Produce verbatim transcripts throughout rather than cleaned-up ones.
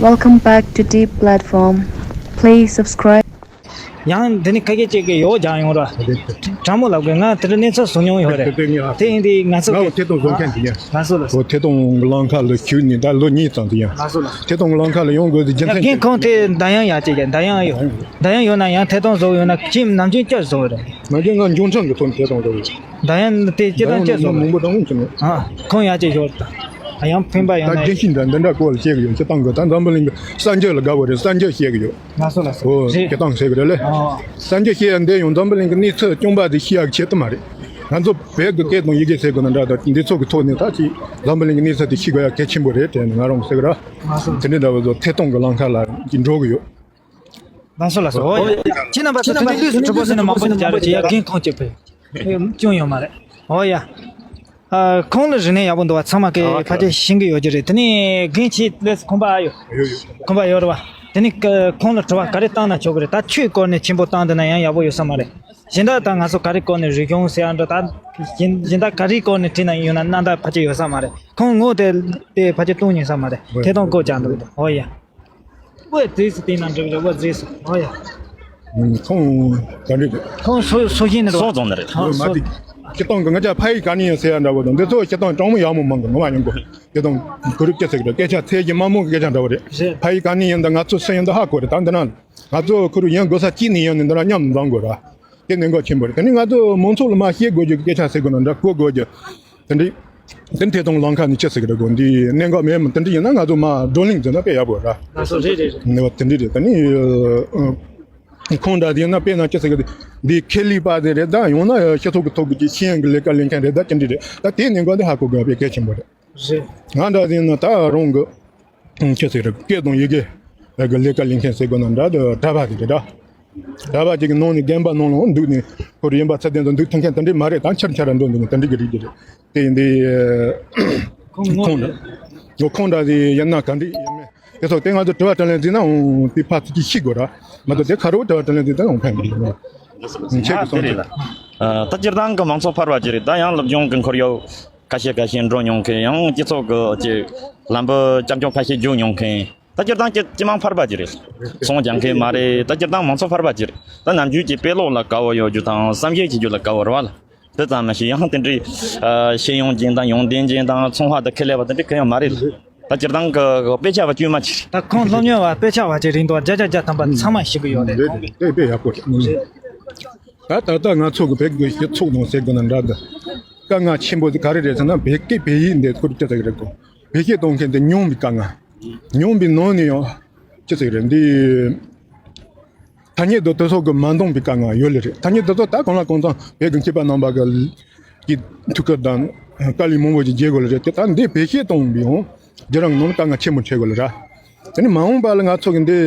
Welcome back to Deep Platform. Please subscribe. ཡང་འདི་ནི་ཁ་སྐད་ཅིག་གི་ཡོག་སྦྱང་ཡོང་ར། དྲང་མོ་ལབ་དགོས། ང་དེ་འདྲ་གནས་ཚུལ་བཟོ་མྱོང་ཡོད་རེད། དེ་ཡིན་དུས་ང་ཚོ་ང་ལ་ཐད་གཏོང་བཟོ་མཁན་དེ་ཡིན། ང་ཚོ་ལ་ཨོ་ཐད་གཏོང་གི་ལམ་ཁ་ལ་ཞུགས་ནས་ད་ལོ་གཉིས་ཙམ་དེ་ཡིན། ང་ཚོ་ལ་ཐད་གཏོང་གི་ལམ་ཁ་ལ་ཡོང་དགོས་དུས་རྒྱུ་མཚན་རྒན་ཁོང་དེ་འདར་དབྱངས་ཡག་ཅིག་ཡིན། འདར་དབྱངས་ཡོད། འདར་དབྱངས་ཡོད་ན་ཡང་ཐད་གཏོང་བཟོ་ཡོད་ན་ཅིམ་ནམ་རྒྱུན་བསྐྱར་བཟོ་གི་རེད། ང་རྒྱུན་ང་འབྱུང་ཁྲིམས་ཀྱི་ཐོག་ནས་ཐད་གཏོང་བཟོ་གི་ཡོད། འདར་དབྱངས་དེ་སྤྱིར་བཏང་བསྐྱར་བཟོ་མང་པོ་དང་ཅི་མེད། ཨ་ཁོང་ཡག་ཅིག་ཤོར་ད། ཡང་ཕན་པ་ཡོད་ད་ན་རྒན་ཤིང་འདྲ་འདི་འདྲ་སྐོར་ལ་བཤད་གི་ཡོད། སྤྱིར་བཏང་གི་ད་འཛམ་བུ་གླིང་གི་གསར་འགྱུར་ལ་དགའ་བོ་རེད། གསར་འགྱུར་བཤད་གི་ཡོད། ང་ཚོ་ལ་ཨོ་སྐད་གཏོང་བྱེད་གི་རེད་ལེ། ཨོ་གསར་འགྱུར་བཤད་ཡ་འདི་ཡང་འཛམ་བུ་གླིང་གི་གནས་ཚུལ་སྐྱོང་པ་དེ་ཤེས་ཡག་ཆེད་དུ་མ་རེད། ང་ཚོ་བོད་ཀྱི་སྐད་དང་ཡི་གེ་ཟེར་དགོས་ན་འདྲ་ད་འདི་ཚོ་གི་ཐོག་ནས་ད་ཅིག་འཛམ་བུ་གླིང་གི་གནས་ཚུལ་དེ་ཤེས་དགོས་ཡ་གལ་ཆེན་པོ་རེད་དྲན་ནས་ང་རང་ཟེར་གི་ར། དེ་འདྲའི་འདྲ་བོ་ཚོ་ཐད་གཏོང་གི་ལམ་ཁ་ལ་ཅིག་འགྲོ་གི་ཡོད། ལགས་སོ་ལགས་སོ། ཨོ་ཡ། ཁྱེད་རྣམ་པ་ཚོ་དེ་འདྲའི་དུས་སུ་གྲོགས་པོ་ཟེར་ནས་མང་པོ་ཅིག་བྱ་རེད་ཅེས་ཡ་རྒན་ཁོང་ཅིག་ཕེབས། ཅུང་ཡོད་མ་རེད། ཨོ་ཡ། ཨ། ཁོང་ལ་རིག་གནས་ཡག་པོ་འདུག་བ། ཚང་མ་གིས་ཨ་ཕལ་ཆེར་ཤེས་ཀྱི་ཡོད་ཀྱི་རེད། དེ་ནས་རྒན་ཁྱེད་ལས་ཁོམ་པ་ཨ་ཡོད། ཡོད་ཡོད། ཁོམ་པ་ཡོད་རེད་བ། དེ་ནས་ཁོང་ལ་དྲི་བ་ག་རེ་བཏང་ན་ཆོག་གི་རེད། ད་ཆོས་སྐོར་ནས་ཆེན་པོ་བཏང་འདུག་ན་ཡང་ཡག་པོ་ཡོད་ས་མ་རེད། གཞན་དག་ད་ང་ཚོ་ག་རེ་སྐོར་ནས་རིག་གཞུང་ཟེར་ཡ་འདྲ་ད། གཞན་གཞན་དག་ག་རེ་སྐོར་ནས་དྲིས་ན་ཡོང་ན་རྣམ་དག་ཕལ་ཆེར་ཡོད་ས་མ་རེད། ཁོང་ངོ་དེ་དེ་ཕལ་ཆེར་གཏོང་ཉན་ས་མ་རེད། ཐད་གཏོང་བཀོད་ཀྱང་འདུག་ཨོ་ཡ། ཨོ་ཡ། རྫིས་སུ་བལྟས་ན་འགྲིག་རེད་པ། རྫིས་སུ། ཨོ་ཡ། ཁོང་ག་འདྲ་རེད། ཁོང་སོ་སོ་བཞིན་ནི་རེད་པ། སོ་རྫོང་ནི་རེད། ཨོ་མ་སོ། དེ། སྤྱིར་བཏང་གི་ང་ཅག་ཕ་ཡི་ག་ནས་ཡིན་ཟེར་ཡ་འདྲ་བོ་དང་འདི་ཚོ་སྤྱིར་བཏང་གྲངས་མང་ཡག་མོ་མང་གི་ངོ་མ་ཡོང་གི་སྤྱིར་བཏང་གུ་རུབ་སྐྱེ་ཟེར་གི་སྐད་ཆ་ཚད་ཀྱི་མ་མོ་གི་སྐད་ཆ་འདྲ་བོ་རེད། ཕ་ཡི་ག་ནས་ཡིན་ད་ང་ཚོ་སུ་ཡིན་ད་ཧ་གོ་རེད། ད་འདི་ན་ང་ཚོ་ཁུ་རུ་ཡིན་དགོས་ས་གཅིག་ནས་ཡིན་ནི་འདི་ན་མཉམ་འཛོམས་དགོས་ར། དེ་གནད་འགག་ཆེན་པོ་རེད། དེ་ནས་ང་ཚོ་མང་ཚོགས་ལ་མ་བཤད་དགོས་རྒྱུ་གི་སྐད་ཆ་ཟེར་དགོས་ན་འདྲ་གོ་དགོས་རྒྱུ། དེ་འདྲའི། དེ་ཐད་གཏོང་ལམ་ཁ་ནས་ཅི་ཟེར་གི་རེད་གོ་འདི་གནད་འགག་མེད་མོ་དེ་འདྲ་ཡིན་ན་ང་ཚོ་མ་བགྲོ་གླེང་མཛད་ན་དཔེ་ཡག་པོ་ར། ང་ཚོ་རེད་རེད་རེད། ནས་བ་དེ་འདྲ་རེད། ད་ནི་ཁོང་འདྲ་དེ་ཡིན་ན་དཔེ་ན་ཅི་ཟེར་གི་འདི་ཁེ་ལི་པ་དེ་རེད། ད་ཡང་ན་སྤྱི་ཚོགས་ཀྱི་ཐོག་གི་ཤེས་ཡོན་གྱི་ལས་ཀ་ལས་མཁན་རེད། ད་དེ་འདྲ་རེད། ད་དེ་གནད་འགག་དེ་ཧ་གོ་དགོས་པའི་གལ་ཆེན་པོ་རེད། རེད། ང་འདྲ་དེ་ཡིན་ན་ད་རང་གི་ཅི་ཟེར་རེད། སྐད་དང་ཡི་གེ་གི་ལས་ཀ་ལས་མཁན་ཟེར་དགོས་ན་འདྲ་དེ་གྲྭ་པ་དེ་རེད་ད། གྲྭ་པ་ཅིག་གི་ནང་ནས་རྒན་པ་ནང་ལ་འདུག་ནས་ཁོ་རེ་ཡིན་པ་ཚད་ལྡན་དུ་འདུག་ཐུབ་མཁན་དེ་འདྲས་མ་རེད། ད་འཆར་འཆར་འགྲོ་འདུག་ནས་དེ་འདྲས་ཀྱི་རིགས་ཀྱི་རེད། དེ་ཡིན་དེ་ཁོང་ངོ་ཁོང་འདྲ་ཁོང་འདྲ་དེ་ཡིན་ན་ག་འདྲས་ཡིན་མིན་དེ་ཚོ་དེ་ང་ཚོ་དྲི་བ་དྲིས་ལན་བརྩིས་ན་འོང་དེ་ཕར་ཚུར་གྱིས་ཤེས་དགོས་ར། མ་གཏོགས་དེ་ཁ་རོག་དྲི་བ་དྲིས་ལན་བརྩིས་ད་འོང་ཕན་གི་རེད། ཆེད་དུ་སོང་ཆེད། ད་སྤྱིར་བཏང་གི་མང་ཚོགས་ཕལ་བ་ཅིག་རེད། ད་ཡང་སློབ་སྦྱོང་གི་ཁོར་ཡུག་ཁ་ཤས་ཁ་ཤས་འགྲོ་མྱོང་མཁན། ཡང་སྤྱི་ཚོགས་ཀྱི་ཅིག་ལམ་བུ་རྐྱང་རྐྱང་ཁ་ཤས་རྒྱུག་མྱོང་མཁན། ད་སྤྱིར་བཏང་སྤྱི་སྤྱི་དམངས་ཕལ་པ་ཅིག་རེད། ཚོང་རྒྱག་མཁན་མ་རེད། ད་སྤྱིར་བཏང་མང་ཚོགས་ཕལ་པ་ཅིག་རེད། ད་ནམ་རྒྱུན་གྱི་དཔེ་ཀློག་ལ་དགའ་བོ་ཡོད་རྒྱུ་དང་བསམ་གཞིག་བྱེད་རྒྱུ་ལ་དགའ་བོ་རེད་བ་ལ། དེ་ཙམ་མ་ཞིག་ཡང་དེ་འདྲའི་ཤེས་ཡོན་ཅན་དང་ཡོན་ཏན་ཅན་དང་ཚོང་པ་དང་ཁེ་ལས་པ་དེ་འདྲའི་གང་ཡང་མ་རེད་ལ། ད་སྤྱིར་བཏང་གི་དཔེ་ཆ་བ་དཀྱུས་མ་ཅིག་རེད། ད་ཁོང་སློབ་གཉེར་བ་དཔེ་ཆ་བ་ཅིག་རེད་འདུག་བརྒྱ་ཆ་བརྒྱ་ཐམ་པ་ཚང་མ་ཤེས་ཀྱི་ཡོད་རེད། རེད་རེད། དེ་དཔེ་ཡག་པོ་རེད། ད་ད་ལྟ་ང་ཚོ་གི་བོད་ཀྱི་སྤྱི་ཚོགས་ནང་ཟེར་དགོས་ན་འདྲ་འདི། དཀའ་ངལ་ཆེན་པོ་དེ་ག་རེ་རེད་ཟེར་ན་བོད་སྐད་བོད་ཡིག་འདི་ཁུར་ཅི་ཟེར་གི་རེད་གོ། བོད་སྐད་གཏོང་མཁན་དེ་ཉུང་བའི་དཀའ་ངལ། ཉུང་བའི་ནང་ནས་ཡང་ཅི་ཟེར་གི་རེད་འདི། ཐ་སྙད་དུ་དེ་ཚོ་གི་མ་འདང་བའི་དཀའ་ངལ་ཡོད་ལེ་རེད། ཐ་སྙད་དེ་ཚོ་ད་གང་ལ་གང་འཚམ་བོད་ཀྱི་མཁས་པ་རྣམ་པ་གི་གི་ཐུགས་ཁུར་དང་དཀའ་ལས་མང་པོ་ཞིག་རྒྱག་དགོས་ལེ་རེད། དེ་ད་འདི་བོད་སྐད་གཏོང་བའི་ཡང་བརྒྱུད་རིམ་ནང་ལ་དཀའ་ངལ་ཆེན་པོ་འཕྲད་དགོས་ལེ་ར། དེ་ནི་མ་འོངས་པ་ལ་ང་ཚོ་གི་འདི།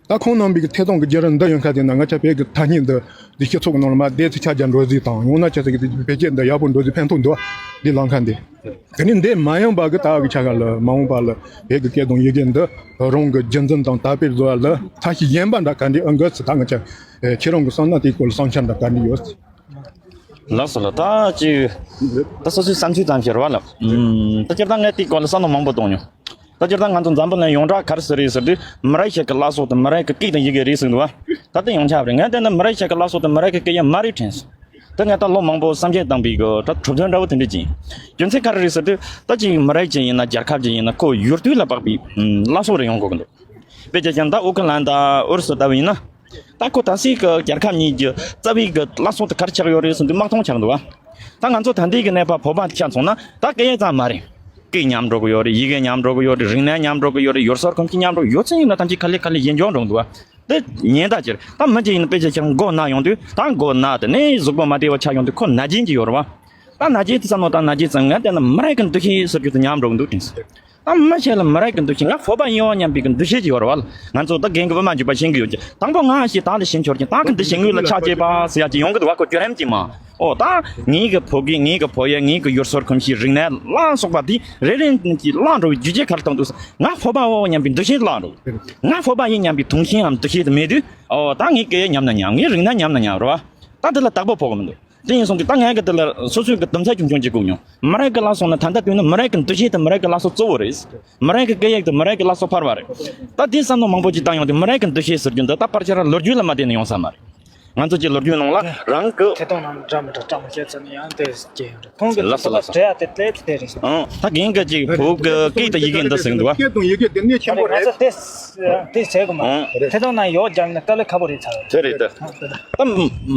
ད་ཁོང་རྣམ་པའི་གི་ཐད་གཏོང་གི་བརྒྱུད་རིམ་འདི་ཡོད་མཁན་དེ་ན་ང་ཆ་བོད་ཀྱི་ཐ་སྙད་འདི་འདི་སྤྱི་ཚོགས་ཀྱི་ནང་ལ་མར་བསྡད་ཚེ་ཆ་རྒྱ་འགྲོ་གཟིགས་དང་ཡང་ན་ཆ་ཚིག་གི་བེད་སྤྱད་འདི་ཡག་པོ་འགྲོ་གཟིགས་ཕན་ཐོགས་འདུག་འདི་ལམ་ཁ་འདི། དེ་ནི་འདི་མ་ཡོང་པ་གི་ད་གི་ཆ་ག་ལ་མ་འོངས་པ་ལ་བོད་ཀྱི་སྐད་དང་ཡི་གེ་འདི་རང་གི་རྒྱུན་འཛིན་དང་དར་སྤེལ་བཟོ་བ་ལ་ཐབས་ཤེས་གཞན་པ་འདྲ་ག་འདྲ་ཨང་གི་ཚི་ད་ང་ཆ་ཁྱེད་རང་གི་བསམ་ན་དེའི་སྐོར་ལ་བསམ་འཆར་འདྲ་ག་འདྲ་ཡོད། ལགས་སོ་ལགས། ད་ཅིག་ད་སོ་སོའི་བསམ་ཚུལ་ཙམ་ཞིག་རེད་བ་ལགས། ད་སྤྱིར་བཏང་ངས་དེའི་སྐོར་ལ་བསམ་བློ་མང་པོ་གཏོང་མྱོང་། ད་སྤྱིར་བཏང་ང་ཚོ་འཛམ་བུ་གླིང་ཡོངས་གྲགས་ག་རེ་ཟེར་རེད་ཟེར་དུས་མི་རིགས་ཤིག་གི་བླ་སྲོག་དེ་མི་རིགས་ཀྱི་སྐད་དང་ཡི་གེ་རེད་ཟེར་འདུག་བ། ད་དེ་ཡོངས་ཁྱབ་རེད། ངས་བལྟས་ན་མི་རིགས་ཤིག་གི་བླ་སྲོག་དེ་མི་རིགས་ཀྱི་སྐད་ཡིག་མ་རེད་དྲན་སོང་། ད་ངས་ད་ལོ་མང་པོ་བསམ་འཆར་བཏང་པའི་གི་ད་གྲུབ་དོན་འདྲ་བོ་དེ་འདྲ་ཅིག་ཡིན། རྒྱུ་མཚན་ག་རེ་རེད་ཟེར་དུས་ད་ཅིག་མི་རིགས་ཅིག་ཡིན་ན་རྒྱལ་ཁབ་ཅིག་ཡིན་ན་ཁོ་ཡུལ་དུས་ལ་དཔག་པའི་བླ་སྲོག་རེ་ཡོང་དགོས་ཀྱི་འདུག་དཔེ་ཆ་ཀྱང་ད་ཨུ་ཁུ་ལན་དང་ཨུ་རུ་སུ་ལྟ་བུ་ཡིན་ན། ད་ཁོ་ད་སྲིད་ཀྱི་རྒྱལ་ཁབ་གཉིས་ཀྱི་རྩ་བའི་གི་བླ་སྲོག་དེ་ག་རེ་ཆགས་ཡོད་རེད་ཟེར་དུས་དམག་དོན་ཆགས་འདུག་བ། ད་ང་ཚོ་ད་ལྟའི་གི་གནས་བབ་བོད་པ་ཆ་མཚོན་ན་ད་སྐད་ཡིག་ཙམ་མ་རེད། སྐད་ཉམས་འགྲོ་གི་ཡོད་རེད། ཡི་གེ་ཉམས་འགྲོ་གི་ཡོད་རེད། རིག་གནས་ཉམས་འགྲོ་གི་ཡོད་རེད། ཡུལ་སྲོལ་གོམས་གཤིས་ཉམས་འགྲོ་གི་ཡོད་ཚད་ཡིན་ན་ཐམས་ཅད་ག་ལེ་ག་ལེ་ཡིན་འགྱོག་འགྲོ་འདུག་བ། དེ་ཉེན་བརྡ་ཅིག་རེད། ད་མི་གཅིག་ཡིན་ན་དཔེ་ཆ་ཁྱེར་མགོ་ན་ཡོང་དུས་ད་མགོ་ན་དེ་ནས་གཟུགས་པོ་མ་བདེ་བ་ཆགས་ཡོང་དུས་ཁོ་ན་རྒྱུན་གྱི་ཡོད་རེད་བ། ད་ན་རྒྱུན་དེ་བསམ་བློ་བཏང་ན་རྒྱུན་ཙམ་ང་བལྟས་ན་མི་རིགས་ཀྱི་འདུ་ཤེས་ཟེར་རྒྱུ་དེ་ཉམས་འགྲོ་གི་འདུག་དྲན་སོང་། ད་མི་ཞིག་ལ་མི་རིགས་ཀྱི་འདུ་ཤེས་ང་བོད་པ་ཡིན་པ་སྙམ་པའི་གི་འདུ་ཤེས་ཅིག་ཡོད་རེད་བ། ང་ཚོ་ད་རྒན་གྱི་བུ་མ་འཇུག་པ་ཤེས་ཀྱི་ཡོད་ཀྱི། དང་པོ་ང་ཞིག་བདག་ལ་ཞེན་ཆོར་གྱི་བདག་གི་འདུ་ཤེས་དངོས་ལ་ཆགས་བྱེད་པ་ཟེར་ཡ་ཅིག་ཡོང་གི་འདུག་བ། ཁོ་བརྒྱུད་རིམ་ཅིག་མ། ཨོ་ད་ངའི་གི་ཕོ་སྐད་ངའི་གི་ཡུལ་སྲོལ་གོམས་གཤིས་རིག་གནས་ལ་སོགས་པ་འདི་རེ་རེ་ཅིག་བརླག་འགྲོ་བའི་རྒྱུ་རྐྱེན་ག་རེ་གཏོང་འདུག་ང་བོད་པའོ་སྙམ་པའི་འདུ་ཤེས་བརླག་འགྲོ། ང་བོད་པ་ཡིན་སྙམ་པའི་དུང་ཞེན་འམ་འདུ་ཤེས་དེ་མེད་དུས་ཨོ་ད་ངའི་སྐད་ཉམས་ན་ཉམས། ངའི་རིག་གནས་ཉམས་ན་ཉམས་རེད་བ། ད་འདི་ལ་བདག་པོ་ཕོག་གི་མི་འདུག་དེ་ཡིན་སོང་དུས་ད་ངས་གི་དེ་ལ་སོ་སོའི་གི་དོན་ཚན་ཆུང་ཆུང་ཅིག་བཀོད་མྱོང་། མི་རིགས་ཀྱི་ལ་སོང་ན་ད་ལྟ་དུས་ནི་མི་རིགས་ཀྱི་འདུ་ཤེས་དེ་མི་རིགས་ཀྱི་ལ་སོ་གཙོ་བོ་རེད། མི་རིགས་ཀྱི་སྐད་ཡིག་དེ་མི་རིགས་ཀྱི་ལ་སོ་ཕལ་བ་རེད། ད་དེ་བསམ་བློ་མང་པོ་ཅིག་བཏང་ཡོང་དུས་མི་རིགས་ཀྱི་འདུ་ཤེས་ཟེར་རྒྱུ་འདི་ད་ཕལ་ཆེར་ལོ་རྒྱུས་ལ་མ་བརྟེན་ནས་ཡོང་ས་མ་རེད། ང་ཚོ་ཀྱི་ལོ་རྒྱུས་ནང་ལ་རང་གི་ཐད་གཏོང་ནང་འདྲ་མི་འདྲ་བཀྲ་མ་བཤད་ཚུལ་ནི་ཡང་དེ་སྐྱེ་ཡོང་རེད། ཁོང་གི་ལགས་སོ་ལགས་སོ། བྲེལ་ཡ་དེ་ལེབ་དེ་རེད། ཨང་། ད་རྒན་གྱི་ཅིག་བོད་ཀྱི་སྐད་དང་ཡི་གེ་འདི་ཟེར་གི་འདུག་བ། སྐད་དང་ཡི་གེ་དེ་གནད་ཆེན་པོ་རེད། ང་ཚོ་དེ་དེ་བྱེད་དགོས་མ་རེད། ཨང་། ཐད་གཏོང་ནང་ཡོག་རྒྱག་ན་དཀའ་ལས་ཁག་པོ་རེད་ཚར། དེ་རེད་དེ། ད་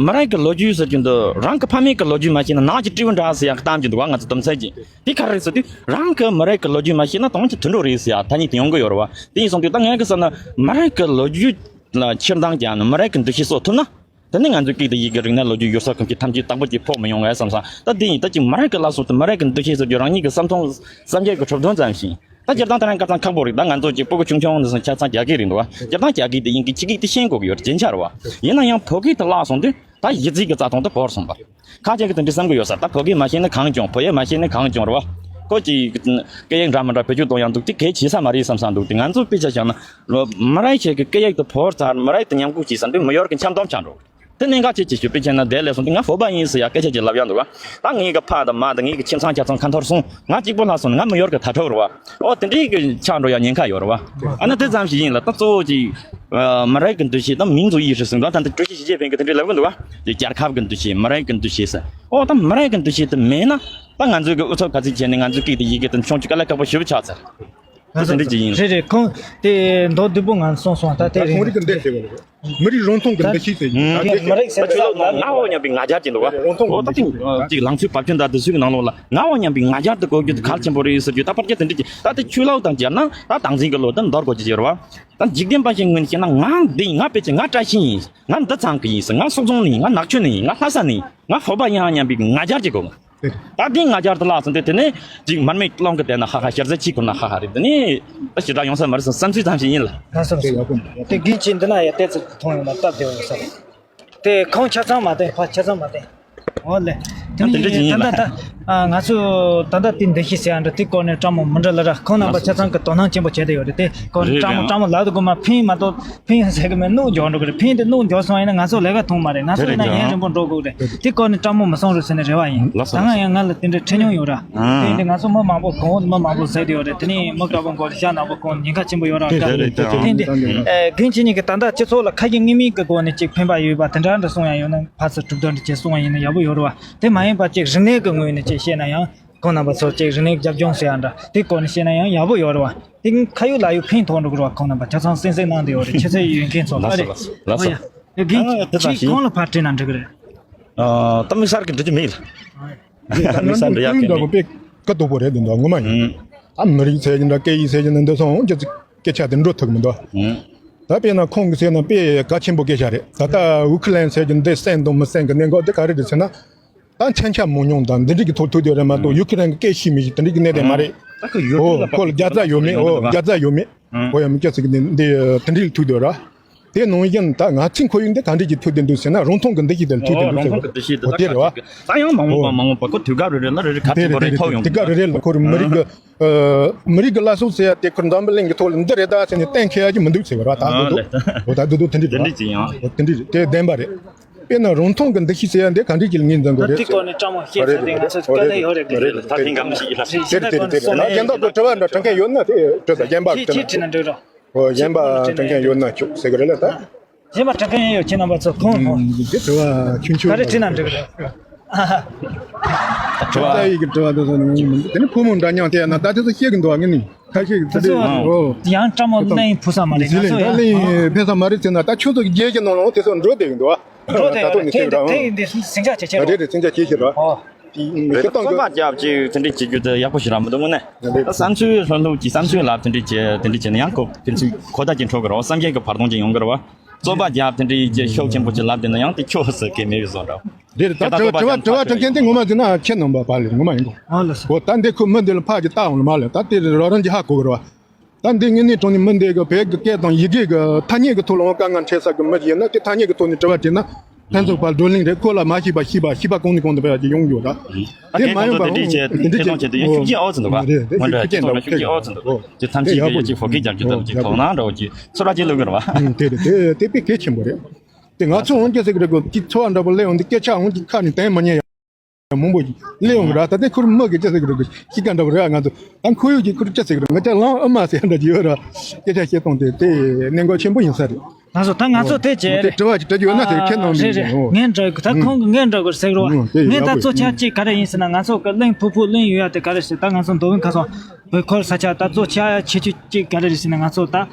མི་རིགས་ཀྱི་ལོ་རྒྱུས་ཟེར་རྒྱུ་འདི་རང་གི་ཕ་མེས་ཀྱི་ལོ་རྒྱུས་མ་ཤེས་ན་ནགས་ཀྱི་སྤྲེའུ་འདྲ་ཟེར་ཡག་གཏམ་གྱི་འདུག་བ། ང་ཚོ་དོམ་ཚལ་གྱི་དེ་ག་རེ་རེད་ཟེར་དུས་རང་གི་མི་རིགས་ཀྱི་ལོ་རྒྱུས་མ་ཤེས་ན་དོམ་གྱི་དུད་འགྲོ་རེད་ཟེར་ཡག་ཐ་སྙད་དེ་ཡོང་གི་ཡོད་རེད་བ། དེ་ཡིན་སོང་དུས་ད་ངས་གི་བསམ་ན་མི་རིགས་ཀྱི་ལོ་རྒྱུས་ལ་ཕྱིར་འདང་རྒྱག་ན་མི་རིགས་ཀྱི་འདུ་ཤེས་གསོ་ཐུབ་ན། དེ་ནི་ང་ཚོའི་སྐད་དང་ཡི་གེ་རིག་གནས་ལོ་རྒྱུས་ཡུལ་ས་ཁམས་ཀྱི་ཐམས་ཅད་རྟག་པར་གྱི་ཕོག་མི་ཡོང་ངས་བསམ་སོང་། ད་དེ་ཡིན་ད་ཅིག་མི་རིགས་ཀྱི་ལ་སོགས་དེ་མི་རིགས་ཀྱི་འདུ་ཤེས་ཟེར་རྒྱུ་རང་ཉིད་ཀྱི་བསམ་མཐོང་བསམ་འཆར་གྱི་གྲུབ་དོན་ཙམ་ཞིག་ད་སྤྱིར་བཏང་དེ་རིང་དཀའ་ཚང་ཁག་པོ་རེད། ད་ང་ཚོ་ཅིག་སྤུ་གུ་ཆུང་ཆུང་འདི་སང་ཆ་ཚང་རྒྱ་སྐད་རེད་འདུག་བ། སྤྱིར་བཏང་རྒྱ་སྐད་དེ་དབྱིན་སྐད་ཕྱི་སྐད་དེ་ཤེས་དགོས་ཀྱི་ཡོད་རེད། རྒྱན་ཆ་རེད་བ། ཡིན་ན་ཡང་བོད་སྐད་དེ་བརླག་སོང་དུས་ད་ཡིག་རྩིས་ཀྱི་རྩ་དོན་དེ་བོར་སོང་བ། ཁ་ཅིག་གིས་དེ་འདྲ་བསམ་གྱི་ཡོད་ས། ད་བོད་སྐད་མ་ཤེས་ན་གང་བྱུང་། བོད་ཡིག་མ་ཤེས་ན་གང་བྱུང་རེད་བ། ཁོ་ཅིག་སྐད་ཡིག་འདྲ་མི་འདྲ་བེད་སྤྱོད་གཏོང་ཡག་འདུག་དེ་གལ་ཆེ་ས་མ་རེད་བསམ་བསམ་འདུག་དེ་ང་ཚོ་དཔེ་ཆ་བཞག་ན་མི་རིགས་ཤིག་གི་སྐད་ཡིག་དེ་བོར་ཚར། མི་རིགས་དེ་ཉམས་རྒུད་བྱས་ས་འདི་མི་ཡོར་གི་འཆམ་སྡོམ་ཆགས་འགྲོ། དེ་གནད་འགག་ཆེ་ཆེ་ཞུ། དཔེ་བྱས་ན་དེ་ལས་སོང་དུས་ང་བོད་པ་ཡིན་ཟེར་ཡག་སྐད་ཆ་ཅིག་ལབ་ཡག་འདུག་བ། ད་ངའི་གི་ཕ་དང་མ་དང་ངའི་གི་ཁྱིམ་ཚང་ཆ་ཚང་ཁ་འཐོར་སོང་། ང་གཅིག་པོ་ལྷག་སོང་ན་ང་མི་ཡོར་གི་ད་འཕྲོ་རེད་བ། ཨོ་དེ་འདྲའི་གི་ཆགས་འགྲོ་ཡག་ཉེན་ཁ་ཡོད་རེད་བ། ཨ་ན་དེ་ཙམ་ཞིག་ཡིན་ལ་ད་གཙོ་བོ་ཅིག་མི་རིགས་ཀྱི་འདུ་ཤེས་དང་民族意识ཟེར་འདུག་ད་ལྟ་ཀྲུའུ་ཞི་ཞི་ཅིན་ཕིང་གིས་དེ་འདྲའི་ལབ་གི་འདུག་བ། དེ་རྒྱལ་ཁབ་ཀྱི་འདུ་ཤེས། མི་རིགས་ཀྱི་འདུ་ཤེས་ཟེར། ཨོ་ད་མི་རིགས་ཀྱི་འདུ་ཤེས་དེ་མེད་ན་ད་ང་ཚོའི་གི་ཨུ་ཚུགས་ག་ཚོད་བྱས་ནས་ང་ཚོའི་སྐད་དང་ཡི་གེ་དེ་མཆོང་རྒྱུ་དཀའ་ལས་ཁག་པོ་ཞེ་པོ་ཆགས་ཚར། ད་དེ་འདྲ་ཅིག་ཡིན། རེད་རེད། ཁོང་དེ་མདོར་བསྡུས་པོ་ང་གསུངས་སོང་། ད་དེ་རེད། ཁོང་རིགས་ཀྱི་འདུ་ཤེས་ཟེར་གི་མི་རིགས་རང་མཐོང་གི་འདུ་ཤེས་ཟེར་གི་ད་དེ་མི་རིགས་ཟེར་ད་ཆོས་ལོག་ནང་ང་འོ་སྙམ་པའི་ང་རྒྱལ་གྱི་འདུག་བ། རང་མཐོང་གི་འདུ་ཤེས་ཟེར་གི་ད་ཅིག་ལང་ཚོའི་བབ་ཆེན་དང་དེ་ཚོའི་ནང་ལོགས་ལ་ང་འོ་སྙམ་པའི་ང་རྒྱལ་དེ་དགོས་རྒྱུ་དེ་གལ་ཆེན་པོ་རེད་ཟེར་རྒྱུ་ད་ཕལ་ཆེར་དེ་འདྲ་ཅིག་ད་དེ་ཆོས་ལོག་དང་སྦྱར་ན་ད་སྟངས་འཛིན་གྱི་ལོ་ད་མདོར་གོ་རྒྱུ་ཅིག་རེད་བ། ད་འཇིག་རྟེན་པ་ཞིག་ངོས་ནས་བཤད་ན་ང་འདི་ཡིན། ང་དཔེ་ཆ་ང་བཀྲ་ཤིས་ཡིན། ང་འདི་ཚང་གི་ཡིན་ཟེར། ང་སོག་རྫོང་ནས་ཡིན། ང་ནག་ཆུ་ནས་ཡིན། ང་ལྷ་ས་ནས་ཡིན། ང་བོད་པ་ཡིན་སྙམ་པའི་ང་རྒྱལ་གྱི་དགོས། ད་འདི་ང་རྒྱལ་དུ་བརླག་སོང་སྟེ་དེ་ནས་ཅིག་མར་མེ་སློང་གི་བསྡད་ན་ཧ་ཧ། ཞེ་ས་ཅིག་ཁོ་ན་ཧ་ཧ་རེད། དེ་ནས་ད་ཞེ་དྲག་ཡོང་ས་མ་རེད་བསམ་བསམ་ཚུལ་ཙམ་ཞིག་ཡིན་ལ། ལགས་སོ་ལགས་སོ། དེ་རྒན་གྱིས་འདི་ན་ཡ་བལྟས་ཚུལ་མཐོང་ཡོང་ན་སྟབས་བདེ་བ་ཡོད་ས་རེད། དེ་ཁོང་ཆ་ཚང་མ་བསྟན། ཕ་ཆ་ཚང་མ་བསྟན། འོ་ལེ། དེ་ད་དེ་འདྲ་ཅིག་ཡིན་ལ། ད་ལྟ་ད་ང་ཚོ་ད་ལྟ་དེ་འདི་ཤི་ཟེར་ཡ་འདྲ་དེ་སྐོར་ནས་བཀྲ་མོ་མི་འདྲ་ལ་ར་ཁོང་རྣམ་པ་ཆ་ཚང་གི་དོ་སྣང་ཆེན་པོ་བྱས་བསྡད་ཡོད་རེད། དེ་སྐོར་ནས་རེད་བཀྲ་མོ་རེད། བཀྲ་མོ་ལབ་དགོས་མ། ཕིང་མ་གཏོགས་ཕིང་ཟེར་གི་མེད། སྣུག་འཇོག་འགྲོ་གི་རེད། ཕིང་དེ་སྣུག་འཇོག་སོང་ཡིན་ན་ང་ཚོ་ལས་ཀ་ཐུང་མ་རེད། ང་ཚོ་དེ་རེད་ན་ཡུན་རིང་པོ་འགྲོ་དགོས་རེད། དེ་སྐོར་ནས་བཀྲ་མོ་མི་གསུང་རོགས་ཟེར་ནས་རེ་བ་ཡིན། ལགས་སོ། ད་ང་ཡང་ང་ལ་དེ་འདྲའི་འཕྲད་མྱོང་ཡོད་ར། ཨ། དེ་འདི་ང་ཚོ་མི་མང་པོ་གོང་མི་མང་པོ་ཟེར་དེ་ཡོད་རེད། དེ་ནས་མི་དཀར་པོ་མགོ་ལ་ཤ་ནག་པོ་གོང་ཉེན་ཁ་ཆེན་པོ་ཡོད་ར། དེ་རེད་དེ་རེད། དེ་འདི་ཨ། རྒན་ཁྱེད་གཉིས་ཀྱིས་ད་ལྟ་སྤྱི་ཚོགས་ལ་ཁ་ཞེ་གཉིས་མེད་ཀྱི་སྒོ་ནས་ཅིག་ཕན་པ་ཡོད་པ་དེ་འདྲ་འདྲ་གསུང་ཡ་ཡོད་ན་ཕར་ཚུར་གྲུབ་དོན་འདྲ་ཅིག་གསུང་བ་ཡིན་ན་ཡག་པོ་ཡོད་ར་བ། དེ་མ་ཡིན་པ་ཅིག་རིག་གནས་ཀྱི་ངོས་ནས་ཅིག་བཤད་ན་ཡང་ཁོང་རྣམ་པ་ཚོར་ཅིག་རིག་གནས་རྒྱབ་ལྗོངས་ཟེར་ཡ་འདྲ་དེ་སྐོར་ནས་བཤད་ན་ཡང་ཡག་པོ་ཡོད་ར་བ། དེ་ཁ་ཡོད་ལག་ཡོད་ཕན་ཐོགས་འགྲོ་གི་ར་བ། ཁོང་རྣམ་པ་ཆ་ཚང་གསན་གསན་གནང་བསྡད་ཡོད་རེད། ཁྱེད་ཚོ་ཡོད་མཁན་ཚོ་ལ་རེད། ལགས་སོ་ལགས་སོ། ཨོ་ཡ། རྒན་ཨ་དེ་ད་ཁྱེད་ཞིག་ཁོང་ལ་ཕར་དྲིས་ན་འགྲིག་གི་རེད། ཨ་ད་དམིགས་བསལ་གྱི་འགྲིག་གི་མེད་ལ། དམིགས་བསལ་འགྲིག་ཡག་གི་མེད། དཔེ་དཀའ་སྡུག་པོ་རེད་འདི་འདྲ་ངོ་མ་ཡིན། ཨ་མི་རིགས་ཟེར་གྱི་འདྲ་སྐད་ཡིག་ཟེར་གྱི་འདྲ་འདི་སོང་ཅི་སྐད་ཆ་དེ་འགྲོ་ཐུབ་མི་འདུག་ད་དཔེར་ན་ཁོང་གིས་ཟེར་ན་དཔེ་གལ་ཆེན་པོ་སྐད་ཆ་རེད། ད་ལྟ་ཨུ་ཁུ་ལན་ཟེར་གྱི་འདི་གསན་དང་མི་གསན་གྱི་གནད་འགག་འདི་ག་རེ་རེད་ཟེར་ན། ད་མཚོན་ཆ་མང་ཉུང་དང་འདི་འདྲ་གི་ཐོག་ཐུག་དེ་རེད་མ་གཏོགས་ཡུ་ཁུ་རེན་གྱི་སྐད་ཤེས་མི་ཤེས་དེ་འདྲ་གི་གནད་དེ་མ་རེད། ད་ཁོ་ཡོད་ཨོ་ཁོ་ལ་བརྒྱ་རྩ་ཡོད་མེད། ཨོ་བརྒྱ་རྩ་ཡོད་མེད། ཨོ་ཡ་མི་སྐྱ་ཟིག་གི་འདི་དེ་འདྲའི་ཐུག་དེ་ར། དེ་ནང་བཞིན་ད་ང་ཚོའི་ཁོར་ཡུག་འདི་ག་འདྲ་གི་ཐུག་དེ་འདུག་ཟེར་ན་རང་མཐོང་གི་འདུ་ཤེས་དེ་ཐུག་དེ་འདུག་ཟེར་བ། ཨོ་དེ་རེད་བ། ད་ཡང་མ་འོངས་པ་ཨོ་མ་འོངས་པ་ཁོ་དུས་སྐབས་རེ་རེ་ལ་རེ་རེ་ག་དེ་ཐུག་རེད་གོ་རེ་དེ་ཐོག་ཡོང་དུས་སྐབས་རེ་རེ་ལ་ཁོ་རེ་མི་རིགས་ཀྱི་མི་རིགས་ཀྱི་བླ་སྲོག་ཟེར་ཡ་དེ་ཁོ་འཛམ་བུ་གླིང་གི་ཐོག་ལ་འདི་རེད་ད་ཟེར་ནས་གཏན་འཁེལ་ཡ་ཅིག་མི་འདུག་ཟེར་བ་ར། ད་འདི་འདུག་ཨོ་ད་འདི་འདུག་དེ་འདྲ་རེད་བ། ཨོ་དེ་འདྲ་རེད་དེ་བདེན་པ་རེད། དཔེར་ན་རང་མཐོང་གི་འདུ་ཤེས་ཟེར་ཡ་འདི་ག་འདྲ་ཅིག་ལ་ངོས་འཛིན་དགོས་རེད་ཟེར་བ། དེ་སྐོར་ནས་བཀྲ་མོ་བཤད་ཚུལ་དེ་ང་ཚོ་དཀའ་ལས་ཡོད་རེད་གི་རེད། ད་ཐེངས་སྐབས་ཤིག་ལ་དེ་རེད་དེ་རེད་དེ་རེད། ད་རྒན་བདག་གི་དྲི་བ་འདྲ་དྲི་མཁན་ཡོད་ན་དེ་དྲི་ད་རྒན་པ་ཁྱེད་ཁྱེད་དྲི་ན་འགྲིག་རོགས། ཨོ་གཞན་པ་དྲི་མཁན་ཡོད་ན་ཆོག་ཟེར་གི་རེད་ལ་ད། གཞན་པ་དྲི་མཁན་ཡོད་ཁྱེད་རྣམ་པ་ཚོ་ཁོང་ཁོང་། འདི་དྲི་བ་ཆུང་ཆུང་ག་རེ་དྲིས་ན་འགྲིག་གི་རེད། དྲི་བ་ཡིག་གི་དྲི་བ་དེ་ཚོ་ནི་དེ་ནི་ཕོ་མོ་འདྲ་མཉམ་དེ་ཡང་ན་ད་དེ་ཚོ་ཤེས་གི་འདུག་ཨ་ངས་ནི་ཁ་ཤས་ཀྱི་དེ་ཚོ་ཚོ་ཨོ། ཡང་བཀྲ་མོ་གླེང་ཕུ་ས་མ་རེད། ང་ཚོ་ཡང་གླེང་ཕེ་ས་མ་རེད་ཟེར་ན་ད་ཁྱོད་ཚོ་གི་རྒྱལ་གྱི་ནང་ལ་དེ་ཚོ་འགྲོ་བསྡད་གི་འདུག་ཨ། འགྲོ་བསྡད་ད་ཐོག་ནས་ཐེངས་ཤེས་ར་ཐེངས་འདི་ཟིང་ཆ་ཆེ་ཆེ་རེད། རེད་རེད་ཟིང་ཆ་ཆེ་ཆེ་ར། ཨོ། རེད་རྩོམ་པ་རྒྱབ་ཅིག་དེ་འདྲའི་བྱེད་རྒྱུ་དེ་ཡག་པོ་ཞིག་རག་མི་འདུག་དངོས་གནས། རེད། ད་བསམ་ཚུལ་ལྷོད་ལྷོད་ཀྱི་བསམ་ཚུལ་ལབ་དེ་འདྲའི་བྱས་དེ་འདྲའི་བྱས་ན་ཡང་ཁོ་ཕན་ཚུན་གོ་བརྡ་ཅིག་འཕྲོད་གི་རེད་བ། བསམ་གཞིག་གི་བར་སྟོང་ཅིག་ཡོང་གི་རེད་བ། རྩོམ་པ་རྒྱབ་དེ་འདྲའི་བྱས་ཤུགས་ཆེན་པོ་ཅིག་ལབ་བསྡད་ན་ཡང་དེ་ཁྱོད་ཟེར་མཁན་མེད་པའི་བཟོ་འདྲ། རེད་རེད། ད་ད་དྲི་བ་དྲི་བ་དྲི་བ་དྲི་མཁན་དེ་ངོ་མ་ཟེར་ན་ཁྱེད་རྣམ་པ་ཕར་ལས་ངོ་མ་ཡིན་གོ། ཨོ་ལགས་སོ། འོ་ད་འདི་ཁོ་མི་འདི་ལ་ཕར་ཅིག་ལྟ་འོང་ལ་མ་ལས་ད་དེ་རོགས་རམ་ཅིག་ཧ་གོ་གི་རེད་བ། ད་འདི་དངོས་གནས་དྲང་གནས་མི་འདི་གི་བོད་ཀྱི་སྐད་དང་ཡི་གེ་གི་ཐ་སྙད་ཀྱི་ཐོག་ལ་འོང་དཀའ་ངལ་འཕྲད་ས་གི་མི་ཡིན་ན་དེ་ཐ་སྙད་ཀྱི་ཐོག་ནས་དྲི་བ་དྲིས་ན་ཕན་ཚུན་བར་བགྲོ་གླེང་རེད། ཁོ་ལ་མ་ཤེས་པ་ཤེས་པ་ཤེས་པ་གོང་ནས་གོང་དུ་འཕེལ་བ་ཅིག་ཡོང་རྒྱུ་རེད། ད་དེ་མ་ཡོང་པ་དེ་འདྲའི་བྱས་དེ་འདྲའི་བྱས་ཤུགས་རྐྱེན་ཨོ་ཙམ་འདུག་ག། རེད་དེ་མོ་འདྲ་ཤུགས་རྐྱེན་ཨོ་ཙམ་འདུག་ག། དེ་ཐམས་ཅད་ཀྱི་ཡ་གཅིག་ཕོ་སྐད་རྒྱག་རྒྱུ་དང་གཅིག་དོ་སྣང་འདྲ་བོ་ཅིག་ཚོར་བ་ཅིག་སླེབས་ཀྱི་རེད་བ། དེ་རེད་དེ་དེ་དཔེ་གལ་ཆེན་པོ་རེད། དེ་ང་ཚོ་འོང་སྐད་ཟེར་གི་རེད་གོ། ཅིག་ཚོར་བ་འདྲ་པོ་སླེབས་འོང་དུས་སྐད་ཆ་འོང་ཅིག་ཁ་ནས་དྲན་མ་ཉན་ཡ་མང་པོ་ཞིག་སླེབས་འོང་གི་ར། ད་ལྟའི་ཁོར་མི་གི་སྐད་ཟེར་གི་རེད་གོ། གཤིས་ཀ་འདྲ་པོ་རེད། ང་ཚོ་ད་ཁོར་ཡུག་གི་ཁོར་སྐད་ཟེར་གི་རེད། ང་ཅག་ལང་ཨ་མ་ཟེར་འདྲ་ཅིག་ཡོད་ར། སྐད་ཆ་བཤད་སྟངས་དེ་དེ་གནད་འགག་ཆེན་པོ་ཡིན་ས་རེད། ང་ཚོ་ད་ང་ཚོ་དེ་བྱས་དེ་དྲི་བ་ཅིག་དྲི་རྒྱུ་ཡོད་ན་དེ་ཁྱེད་གནང་མི་རེད་རེད། ཡིན། ངས་འདྲི་གི་ད་ཁོང་གི་ངས་འདྲི་གི་ཟེར་རོ། ཨོ་དེ་ངས་ཡག་ད་པོ་གཙོ་ཆ་ཡིན། གཅིག་ག་རེ་ཡིན་ཟེར་ན། ང་ཚོ་གི་གླིང་ཕུ་ཕུ་གླིང་ཡོད་ཡ་དེ་ག་རེ་ཟེར། ད་ང་ཚོ་མདོ་དབུས་ཁམས་གསུམ་བོད་ཁུལ་ས་ཆ་ད་གཙོ་ཆ་ཡ་ཆེ་ཆུང་གཅིག་ག་རེ་རེད་ཟེར་ན། ང་ཚོ་ད་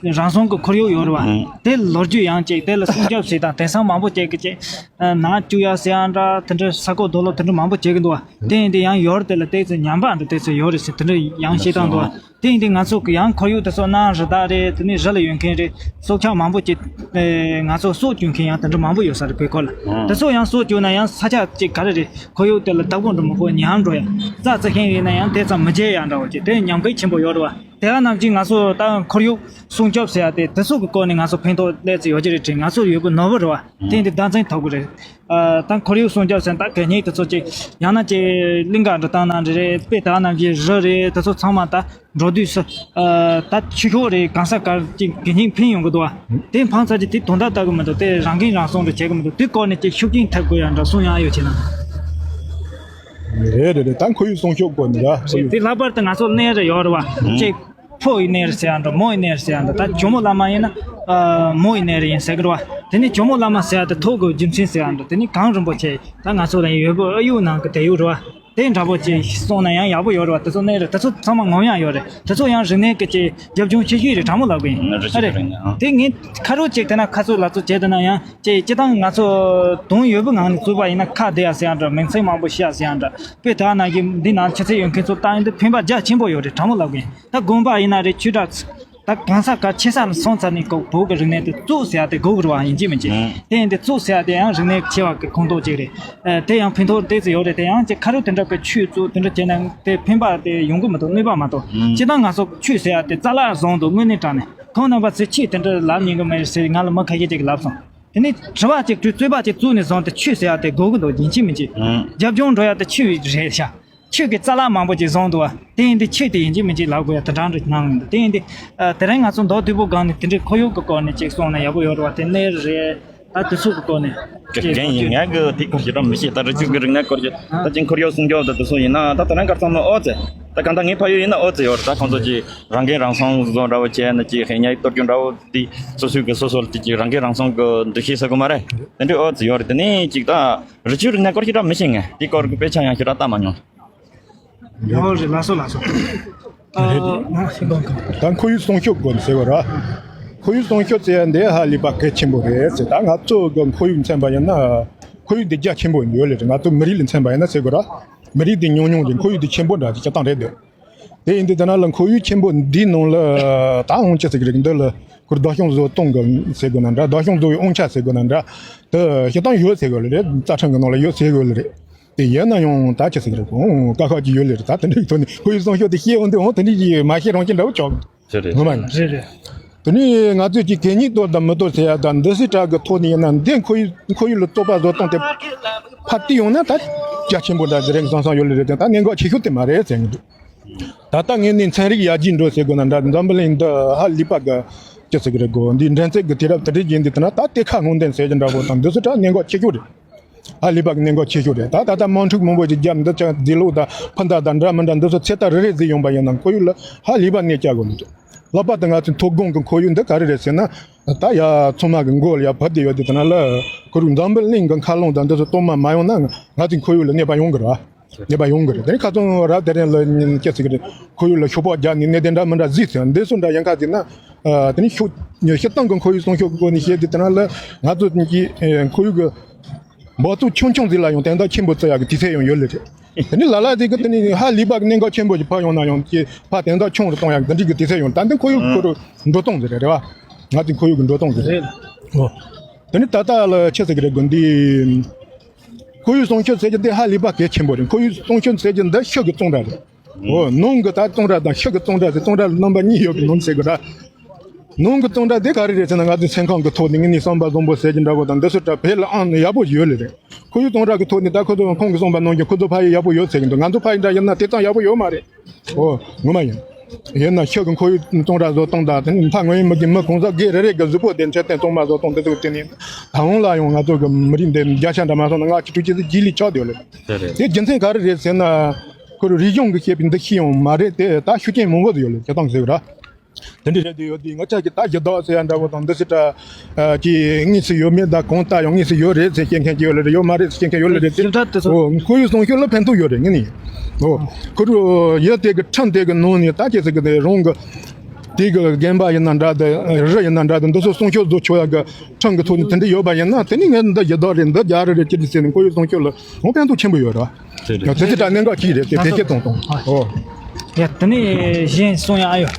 རང་བྱུང་གི་ཁོར་ཡུག་ཡོད་རེད་བ། ཨང་། དེ་ལོ་རྒྱུས་ཡང་གཅིག་དེ་ལ་སྲུང་སྐྱོབ་བྱེད་དང་དེང་སང་མང་པོ་བྱེད་གི་བྱེད། ནག་བཅུག་ཡ་ཟེར་ཡང་འདྲ། དེ་འདྲ་ས་རྐོ་རྡོ་སློག་དེ་འདྲ་མང་པོ་བྱེད་གི་འདུག་བ། དེ་ཡིན་དེ་ཡང་ཡོད་རེད། དེ་ལ་ཏོག་ཙམ་ཉམས་པ་འདྲ་ཏོག་ཙམ་ཡོད་རེད་ཟེར་དེ་འདྲ་ཡང་བཤད་སྟངས་འདུག་བ། དེ་ཡིན་དེ་ང་ཚོ་གི་ཡང་ཁོར་ཡུག་དེ་ཚོ་གནམ་རི་དྭགས་རེད། དེ་ནས་རི་ལ་ཡོད་མཁན་རེད། སྲོག་ཆགས་མང་པོ་ཅིག་ཨེ་ང་ཚོ་སྲོག་སྐྱོན་མཁན་ཡང་དེ་འདྲ་མང་པོ་ཡོད་ས་རེད་བོད་ཁུལ་ལ། ཨང་། དེ་ཚོ་ཡང་སྲོག་སྐྱོན་ན་ཡང་ས་ཆ་ཅིག་ག་རེ་རེད། ཁོར་ཡུག་དེ་ལ་བདག་པོ་འདྲ་མི་དགོས། ཉམས་འགྲོ་ཡ། རྩྭ་རྩི་མཁན་ཡིན་ན་ཡང་དེ་ཙམ་མི་བྱེད་ཡ་འདྲ་བོ་ཅིག་དེ་ཉམས་རྒུད་ཆེན་པོ་ཡོད་རེད་བ། དེ་ག་ནང་བཞིན་ང་ཚོ་ད་ཁོར་ཡུག་སྲུང་སྐྱོབ་ཟེར་ཡ་དེ་དེ་ཚོ་གི་སྐོར་ནས་ང་ཚོ་ཕན་ཐོགས་སླེབས་ཚེ་ཡོད་ཀྱི་རེད་དྲན། ང་ཚོ་ཡོད་པའི་ནོར་བུ་རེད་བ། དེ་ཡིན་དེ་ཟླ་མཚན་ཐོབ་གི་རེད། ཨ་ད་ཁོར་ཡུག་སྲུང་སྐྱོབ་ཟེར་ན་ད་གད་སྙིགས་དེ་ཚོ་ཅིག་ཡང་ན་ཅིག་གླིང་ག་འདྲ་བཏང་ན་འདྲ་རེད། དཔེ་ད་ག་ནང་བཞིན་རི་རེད། དེ་ཚོ་ཚང་མ་ད་འགྲོ་དུས་སུ་ཨ་ད་ཆུ་ཤོག་རེད། གང་ས་གར་ཅིག་གད་སྙིགས་འཕེན་ཡོང་གི་འདུག་བ། དེ་འཕངས་ཚར་རྗེས་དེ་དོན་དག་ལྟ་གི་མི་འདུག་དེ་རང་འགན་རང་སྲུང་རེ་བྱེད་གི་མི་འདུག་དེ་སྐོར་ནས་ཅིག་ཤུགས་རྐྱེན་ཐེབས་དགོས་ཡ་འདྲ་གསུང་ཡ་ཡོད་ཅེ་ན། རེད་རེད་རེད། ད་ཁོར་ཡུག་སྲུང་སྐྱོབ་སྐོར་ནས་ར། ཁོར་ཡུག་དེ་ལྷག་པར་དུ་ང་ཚོ་གནས་རེ་ཡོད་རེད་བ། ཅིག་ཕོ་ཡི་གནས་རེད་ཟེར་ཡ་འདྲ། མོ་ཡི་གནས་རེད་ཟེར་ཡ་འདྲ། ད་ཇོ་མོ་བླ་མ་ཡིན་ན་ཨ་མོ་ཡི་གནས་རེད་ཡིན་ཟེར་གི་རེད་བ། དེ་ནས་ཇོ་མོ་བླ་མ་ཟེར་ཡ་དེ་ཐོག་གི་རྒྱུ་མཚན་ཟེར་ཡ་འདྲ། དེ་ནས་གངས་རིན་པོ་ཆེ་ད་ང་ཚོ་ལ་ཡོད་པའི་ཨ་ཡུག་ནང་གི་དེ་ཡུག་རེད་བ། དེ་འདྲ་པོ་ཅིག་གསུངས་ན་ཡང་ཡག་པོ་ཡོད་རེད་བ། དེ་ཚོ་གནས་རེད། དེ་ཚོ་ཚང་མ་ངོམ་ཡག་ཡོད་རེད། དེ་ཚོ་ཡང་རིག་གནས་ཀྱི་ཅིག་རྒྱབ་ལྗོངས་ཆེ་ཤོས་རེད། དྲང་མོ་ལབ་དགོས་ཡིན། ཨ་རེད། རེད་ཨ། དེ་ངས་ཁ་རོག་ཅིག་དེ་ན་ཁ་ཚུགས་ལག་ཚུགས་བྱས་དེ་ན་ཡང་ཅིག་སྤྱི་བཏང་ང་ཚོ་དོན་ཡོད་པའི་ངང་ནས་བཙུགས་པ་ཡིན་ན་ཁ་བདེ་ཡ་ཟེར་ཡ་འདྲ། མིང་ཚིག་མང་པོ་བཤད་ཡ་ཟེར་ཡ་འདྲ། དཔེ་དེ་ནང་གི་འདི་ནང་ཆུ་ཚད་ཡོད་མཁན་ཚོ་ལྟ་ཡིན་དུས་ཕན་པ་རྒྱ་ཆེན་པོ་ཡོད་རེད། དྲང་མོ་ལབ་དགོས་ཡིན། ད་དགོན་པ་ཡིན་ན་རེད། ཆོས་གྲྭ། ད་གང་ས་ག་ཆེ་ས་ལ་སོང་ཚར་ནས་ཀོ་བོད་ཀྱི་རིག་གནས་དེ་བཙུགས་ཟེར་ཡ་དེ་དགོས་ཀྱི་རེད་བ། ཡིན་གཅིག་མིན་གཅིག་ཨང་། དེ་ཡིན་དེ་བཙུགས་ཟེར་ཡ་དེ་ཡང་རིག་གནས་ཆེ་བ་གི་ཁོངས་གཏོགས་གཅིག་རེད། ཨ་དེ་ཡང་ཕན་ཐོགས་ཏོག་ཙམ་ཡོད་རེད། དེ་ཡང་ཅིག་ཁ་རོག་དེ་འདྲ་གི་ཆོས་བཙུགས་དེ་འདྲ་བྱས་ན་དེ་ཕན་པ་དེ་ཡོང་གི་མི་འདུག་གནོད་པ་མ་གཏོགས། ཨང་། སྤྱིར་བཏང་ང་ཚོ་ཆོས་ཟེར་ཡ་དེ་རྩ་བརླག་བཟང་འདུག་དངོས་གནས་དྲང་གནས། ཁོང་རྣམ་པ་ཚོས་ཆོས་དེ་འདྲ་ལབ་ཉན་གི་མ་རེད་ཟེར་ང་ལ་མི་ཁ་ཤས་ཅིག་གིས་ལབ་སོང་། དེ་ནས་དྲི་བ་ཅིག་དྲིས། རྩོད་པ་ཅིག་བཙུགས་ནས་བཟུང་སྟེ་ཆོས་ཟེར་ཡ་དེ་དགོས་ཀྱི་འདུག་ཡིན་གཅིག་མིན་གཅིག་ཨང་། རྒྱབ་ལྗོངས་འགྲོ་ཡ་དེ་ཆོས་རེད་ཤག་ཆོས་ཀྱི་རྩ་བརླག་མང་པོ་ཅིག་བཟུང་འདུག་བ། དེ་ཡིན་དུས་ཆོས་དེ་ཡིན་གཅིག་མིན་གཅིག་ལབ་དགོས་ཡ་དེ་འདྲ་འདྲ་སྣང་གི་འདུག་དེ་ཡིན་དུས་ཨ་དེ་རིང་ང་ཚོ་མདོ་དོལ་པོའི་སྒང་ནས་དེ་འདྲའི་ཁོར་ཡུག་གི་སྐོར་ནས་ཅིག་གསུངས་ན་ཡག་པོ་ཡོད་རེད་བ། དེ་གནས་རེད། ད་དེ་ཚོ་གི་སྐོར་ནས་ཅིག་རྒན་ཡིན། ངས་གི་དེ་སྐོར་ཞེ་དྲག་མི་ཤེས། ད་རི་ཆུ་གི་རིག་གནས་སྐོར་གྱི་ད་ཅིག་ཁོར་ཡུག་སྲུང་སྐྱོབ་དང་དེ་ཚོ་ཡིན་ན། ད་དེ་རིང་གར་ཚང་མ་ཨོ་ཙེ་ད་གང་ལྟར་ངའི་ཕ་ཡུལ་ཡིན་ན་ཨོ་ཙེ་ཡོད་རེད། ད་ཁོང་ཚོ་ཅིག་རང་འགན་རང་སྲུང་བཟོ་འདྲ་བོ་བྱས་ན། ཅིག་ཧེ་ཉའི་གཏོར་རྒྱུ་འདྲ་བོ་དེ་སོ་སོའི་གི་སོ་སོ་ལ་དེ་ཅིག་རང་འགན་རང་སྲུང་གི་འདུ་ཤེས་ཟེར་དགོས་མ་རེད། དེ་འདྲའི་ཨོ་ཙི་ཡོད་རེད། དེ་ནས་ཅིག་ད་རི་ཆུའི་རིག་གནས་སྐོར་ཞེ་དྲག་མི་ཤེས། ངས་དེ་སྐོར་གི་དཔེ་ཆ་ཡང་ཞེ་དྲག་ལྟ་མ་མྱོང་། ཡོད་རེད། ལགས་སོ་ལགས་སོ། ཨ་ང་ཤེས་པ་གང་། ད་ཁོར་ཡུག་སྲུང་སྐྱོབ་དགོས་ཟེར་བ་ར། ཁོར་ཡུག་སྲུང་སྐྱོབ་ཟེར་ཡ་འདི་ཧ་ལས་པ་གལ་ཆེན་པོ་རེད་ཟེར། ད་ང་ཚོ་གི་ཁོར་ཡུག་མཚོན་པ་ཡིན་ན་ཁོར་ཡུག་འདི་རྒྱ་ཆེན་པོ་ཡོད་ལེ་རེད། ང་ཚོ་མི་རིགས་ལ་མཚོན་པ་ཡིན་ན་ཟེར་དགོས་ར། མི་རིགས་འདི་ཉུང་ཉུང་རེད། ཁོར་ཡུག་འདི་ཆེན་པོ་འདྲ་ཅིག་ཆགས་སྟངས་རེད་འདུག་དེ་ཡིན་དུས་དེ་ན་ལ་ཁོར་ཡུག་ཆེན་པོ་འདིའི་ནང་ལ་ད་འོང་ཅི་ཟེར་གི་རེད། འདི་ལ་ཁོར་བདག་སྐྱོང་བཟོ་གཏོང་གི་ཟེར་དགོས་ན་འདྲ། བདག་སྐྱོང་བཟོ་བའི་དབང་ཆ་ཟེར་དགོས་ན་འདྲ། དེ་སྤྱིར་བཏང་ཡོད་ཟེར་གི་ལ་རེད། རྩ་ཁྲིམས་གི་ནང་ལ་ཡོད་ཟེར་གི་ལ་རེད། དེ་ཡིན་ན་ཡང་ད་ཅི་ཟེར་གི་རེད། འོང་དཀའ་ཁག་ཅིག་ཡོད་ལེ་རེད། ད་དེ་འདྲའི་ཐོག་ནས་ཁོར་ཡུག་སྲུང་སྐྱོབ་དེ་ཤེས་འོང་དུས་འོང་དེ་འདྲའི་ཅིག་མ་ཤེས་རང་ཅི་འདྲ་བོ་ཆོག་དེ་རེད། ངོ་མ་ཡིན། རེད་རེད། དེ་ནས་ང་ཚོས་ཀྱི་གད་སྙིགས་གཏོར་དང་མི་གཏོར་ཟེར་ཡ་དང་འདི་སྲིད་གྲགས་ཀྱི་ཐོག་ནས་ཡིན་ན་འདི་ཁོར་ཡུག་ཁོར་ཡུག་ལ་བཙོག་པ་བཟོ་སྟངས་དེ་ཕར་བལྟས་ཡོང་ན་ད་རྒྱ་ཆེན་པོ་འདྲ་དེ་རིང་བསམ་བསམ་ཡོད་ལེ་རེད་དེ། ད་གནད་འགག་ཆེ་ཤོས་དེ་མ་རེད་ཟེར་གི་འདུག་ད་ལྟ་ངས་ནི་ཚན་རིག་ཡར་རྒྱས་འགྲོ་ཟེར་དགོས་ན་འདྲ། འཛམ་བུ་གླིང་འདི་ཧ་ལས་པ་གི་ཅི་ཟེར་གི་རེད་གོ། འདི་འགྲན་རྩོད་ཀྱི་དུས་རབས་དེ་འདྲ་ཡིན་དུས་དེ་ན་ད་གཏེར་ཁ་སྔོག་འདོན་ཟེར་གྱི་འདྲ་བོ་དང་འདི་ཚོ་ད་གནད་འགག་ཆེ་ཤོས་རེད། ཧ་ལས་པ་གི་གནད་འགག་ཆེ་ཤོས་རེད། ད་ད་ལྟ་དམག་འཁྲུག་མང་པོ་ཅིག་བརྒྱབ་འདི་ཅང་རྫས་ལོག་དང་ཕུ་མདའ་དང་འདྲ་མི་འདྲ་འདི་ཚོ་ཚེ་ཐག་རིང་རིང་ཟིག་ཡོང་པ་ཡིན་ན་ཁོར་ཡུག་ལ་ཧ་ལས་པ་གནོད་སྐྱེལ་དགོས་འདུག་ལྷག་པར་དུ་ང་ཚོའི་མཐོ་སྒང་གི་ཁོར་ཡུག་འདི་ག་རེ་རེད་ཟེར་ན། ད་ཡ་ཚང་མ་གི་མགོ་ལ་ཡ་བབས་བསྡད་ཡོད་དུས་དེ་ན་ལ་ཁོར་ཡུག་འཛམ་བུ་གླིང་གི་མཁའ་རླུང་དང་འདི་ཚོ་གཏོར་མ་མ་ཡོང་ན་ང་ཚོའི་ཁོར་ཡུག་ལ་གནོད་པ་ཡོང་གི་རེད་བ། གནོད་པ་ཡོང་གི་རེད། དེ་ནས་ཁ་སང་རབ་དེ་རིང་ལ་ཉིན་སྐྱེ་ཟེར་གི་རེད། ཁོར་ཡུག་ལ་ཤོག་སྦག་རྒྱག་ནས་གནད་དོན་འདྲ་མི་འདྲ་གཟིགས་ཟེར་འདི་ཚོ་འདྲ་ཡན་ཁ་ཟིག་ན། ཨ་དེ་ནས་ཤོག་སྤྱིར་བཏང་གི་ཁོར་ཡུག་སྲུང་སྐྱོབ་ཀྱི་སྒོ་ནས་བཤད་དུས་དེ་ན་ལ་ང་ཚོ་གི་ཨ་ཁོར་ཡུག་གི་འབག་བཙོག་ཆུང་ཆུང་ཟིག་ལ་ཡང་དོན་དག་ཆེན་པོ་བརྩི་ཡག་གི་དུས་ཚོད་ཡང་ཡོད་ལེ་རེད། དེ་ནས་ལ་ལ་ཟིག་གི་དེ་ནས་ཧ་ལས་པ་གི་གནད་འགག་ཆེན་པོ་ཞིག་ཕར་ཡོང་ན་ཡང་ཀྱི་ཕར་དོན་དག་ཆུང་རུ་གཏོང་ཡག་འདི་འདྲའི་གི་དུས་ཚོད་ཡོང་། ད་འདི་ཁོར་ཡུག་ཁོར་ཡུག་འགྲོ་སྟངས་ཟིག་རེད། རེད་བ། ང་ཚོའི་ཁོར་ཡུག་གི་འགྲོ་སྟངས་ཟིག་རེད། རེད། ཨོ། དེ་ནས་ད་ལྟ་ལ་ཆི་ཟེར་གི་རེད་གོ། འདི་ཁོར་ཡུག་སྲུང་སྐྱོབ་ཟེར་རྒྱུ་འདི་ཧ་ལས་པ་གལ་ཆེན་པོ་རེད། ཁོར་ཡུག་སྲུང་སྐྱོབ་ཟེར་རྒྱུ་འདི་ཤུགས་ཀྱི་བཙོང་ར་རེད། ཨོ། ནང་གི་ད་བཙོང་ར་དང་ཤུགས་ཀྱི་བཙོང་ར་ཟེར། བཙོང་ར་རྣམ་པ་གཉིས་ཡོད་གི་ནང་ཟེར་གི་ར། ནང་གི་བཙོང་ར་དེ་ག་རེ་རེད་ཟེར་ན། ང་ཚོའི་སེམས་ཁམས་ཀྱི་ཐོག་ནས་ངེས་ནས་བསམ་པ་བཟང་པོ་ཟེར་གྱི་འདྲ་པོ་དང་འདི་ཚོ་ད་བེད་ལ་འོང་ནས་ཡག་པོ་ཡོད་ལེ་རེད། ཁོར་ཡུག་བཙོང་ར་གི་ཐོག་ནས་ད་ཁོ་ཚོ་ཁོང་གིས་བསམ་པ་ནང་བཞིན་ཁོ་ཚོ་ཕ་ཡུལ་ཡག་པོ་ཡོད་ཟེར་གྱི་འདུག་ང་ཚོ་ཕ་ཡུལ་འདྲ་ཡིན་ན་དེ་ཙམ་ཡག་པོ་ཡོད་མ་རེད། ཨོ། ངོ་མ་ཡིན། ཡིན་ན་ཤི་གི་ཁོར་ཡུག་གཙང་སྦྲ་བཟོ་སྟངས་དང་དེ་ནི་མཐའ་མངོན་ཡིན་མི་གི་མི་གང་ཟག་སྒེར་རེ་རེ་གི་གཟུགས་པོ་དེ་འཕྲོད་བསྟེན་གཙང་མ་བཟོ་སྟངས་དེ་ཚོ་གི་སྟེང་ནས་ད་རུང་ལ་ཡང་ང་ཚོ་གི་མི་རིགས་འདི་བརྒྱ་ཆ་འདྲ་མ་སོང་ན་ལྔ་བཅུ་དྲུག་ཅུ་ཙམ་རྗེས་ལུས་ཆགས་བསྡད་ཡོད་ལེ། དེ་རྒྱུ་མཚན་ག་རེ་རེད་ཟེར་ན། ཁོ་རང་རིག་གཞུང་གིས་བཤད་པའི་འདུ་ཤེས་ཡང་མ་རེད་དེ། ད་ཤུགས་རྐྱེན་མང་པོ་ཟིག་ཡོད་ལེ། སྤྱིར་བཏང་ཟེར་བ་ར། དེ་འདྲ་རེད་དེ་ཡོད་དེ། ང་ཅག་གི་ད་ཡི་དྭགས་ཟེར་ཡ་འདྲ་བོ་དང་འདི་ཟེར་ད་ཅི་དངོས་སུ་ཡོད་མེད། ད་གང་ལྟར་ཡང་དངོས་སུ་ཡོད་རེད་ཟེར་བཤད་མཁན་ཅིག་ཡོད་ལེ་རེད། ཡོད་མ་རེད་ཟེར་བཤད་མཁན་ཡོད་ལེ་རེད་དེ། ཞིབ་ཕྲ་དེ་ཚོ། ཨོ། ཁོར་ཡུག་སྲུང་སྐྱོབ་ལ་ཕན་ཐོགས་ཡོད་རེད་ངས་ནི། ཨོ། ཁོ་རང་ཡུལ་དེ་གི་ཁྲིམས་དེ་གི་ནང་ནས་ད་ཅི་ཟེར་གི་དེ་རང་གི་དེ་གི་དགོན་པ་ཡིན་ན་འདྲ། དེ་རི་ཡིན་ན་འདྲ། དེ་འདི་ཚོ་སྲུང་སྐྱོབ་བཟོ་ཆོག་ཡ་གི་ཁྲིམས་གི་ཐོག་ནས་དེ་འདྲ་ཡོད་པ་ཡིན་ན། དེ་ནི་ངས་འདི་ཡི་དྭགས་རེད། འདི་རྒྱ་རི་རེད། ཅི་རེད་ཟེར་ནས་ཁོར་ཡུག་སྲུང་སྐྱོབ་ལ་ཨང་ཕན་ཐོགས་ཆེན་པོ་ཡོད་ར། དེ་རེད། ཡང་དེ་ཚོ་ད་གནད་འགག་ཅིག་རེད་དེ། བེད་སྤྱོད་གཏོང་སྟངས། ཨོ། ཡ་དེ་ནས་གཞན་གསུང་ཡ་ཨ་ཡོད།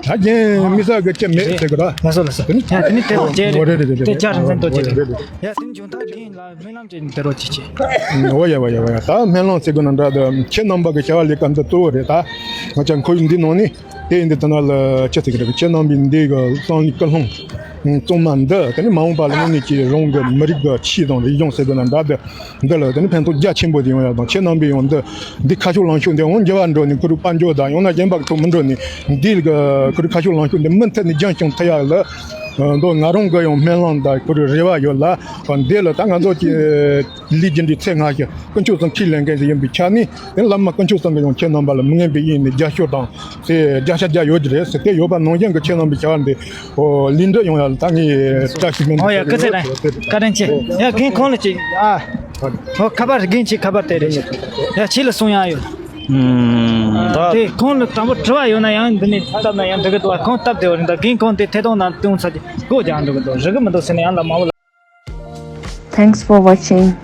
ད་རྒན་མི་ས་གི་ཅི་མེད་ཟེར་གི་ར། ལགས་སོ་ལགས་སོ། དེ་ནི། ཡ་དེ་ནས་དེ་རོགས་བྱེད་རེད། ཨོ་རེད་རེད་རེད། དེ་བརྒྱ་རང་བཙན་དོ་བྱེད་རེད། ཡ་དེ་ནི་འཇོན་ཐང་རྒན་ལ་སྨོན་ལམ་བྱེད་ནས་དེ་རོགས་བྱེད་བྱེད། ཨོ་ཡ་ཡ་ཡ་ཡ། ད་སྨོན་ལམ་ཟེར་དགོས་ན་འདྲ། ད་ཁྱེད་རྣམ་པ་གི་བྱ་བ་ལས་ཀ་འདི་གཙོ་བོ་རེད། ད་ང་ཅག་ཁོར་ཡུག་འདི་ནང་ནས། དེ་ཡིན་དུས་ད་ན་ལ་ཅི་ཟེར་གི་རེད། ཁྱེད་རྣམ་པའི་འདི་གི་བསམ་བློའི་ཀུན་སློང་གཙང་མ་འདི་དེ་ནི་མ་འོངས་པ་ལ་དངོས་གནས་ཀྱི་རང་གི་མི་རིགས་ཀྱི་ཆོས་དང་རིག་གཞུང་ཟེར་དགོས་ན་འདྲ། འདི་འདི་ལ་དེ་ནི་ཕན་ཐོགས་རྒྱ་ཆེན་པོ་དེ་ཡོང་ཡ་དང་། ཁྱེད་རྣམ་པས་ཡང་འདི་འདི་ཁ་ཕྱོགས་ལངས་ཕྱོགས་འདི་འོང་འགྱུར་བ་འགྲོ་ནས་ཁོ་རང་དཔལ་འབྱོར་དང་ཡང་ན་གཞན་པ་གི་ཐོག་མི་འགྲོ་ནས། འདི་གི་ཁོ་རང་ཁ་ཕྱོགས་ལངས་ཕྱོགས་འདི་མུ་མཐུད་ནས་རྒྱུན་སྐྱོང་ཐུབ་ཡ་ལ། འདི་ང་རང་གི་ཡང་སྨོན་ལམ་དང་ཁོ་རང་རེ་བ་ཡོད་ལ། འདི་ལ་ད་ང་ཚོ་གི་ལས་རྒྱུ་འབྲས་ཚེ་སྔ་ཕྱི་དཀོན་མཆོག་གསུམ་ཁས་ལེན་མཁན་ཞིག་ཡིན་པའི་ཆ་ནས། དེ་བླ་མ་དཀོན་མཆོག་གསུམ་གྱིས་ཡང་ཁྱེད་རྣམ་པ་ལ་མི་ངན་པའི་དབྱིངས་ནས་རྒྱབ་སྐྱོར་དང་དེ་བརྒྱ་ཆ་བརྒྱ་ཡོད་ཀྱི་རེད་ཟེར། དེ་ཡོད་པ་ནང་བཞིན་གྱི་ཁྱེད་རྣམ་པའི་བྱ་བ་འདི་ཨོ་ལེགས་འགྲུབ་ཡོང་ཡ་ལ་ད་ངས་བཀྲ་ཤིས་སྨོན་འདུན་ཨོ་ཡ། ཞུ་གི་སྐུ་ཚེ་ཡོད། རིང་། བཀའ་དྲིན་ཆེ། ཡ་རྒན་ཁོང་ལ་ཅིག་ཨ། ཨོ་ཁ་པར། རྒན་ཁྱེད་ཁ་པར་དེ་རེད་ཤག། ཡ་ཁྱེད་ལ་གསུང་ཡ་ཡོད། ཨུམ། ད་དེ་ཁོང་ལ་དྲང་པོ་དྲི་བ་ཡོད་ན་ཡང་འདི་ནས་བཏབ་ན་ཡང་འགྲིག་གི་འདུག་བ། ཁོང་སྟབས་བདེ་བོ་རེད། ད་རྒན་ཁོང་དེ་ཐད་གཏོང་ནང་བཏང་ཚར་གྱི་སྒོ་རྒྱག་འགྲོ་གི་འདུག། རིག་གི་མི་འདུག་ཟེར་ནས་ཡང་ལ་མང་བོ་ལ། Thanks for watching.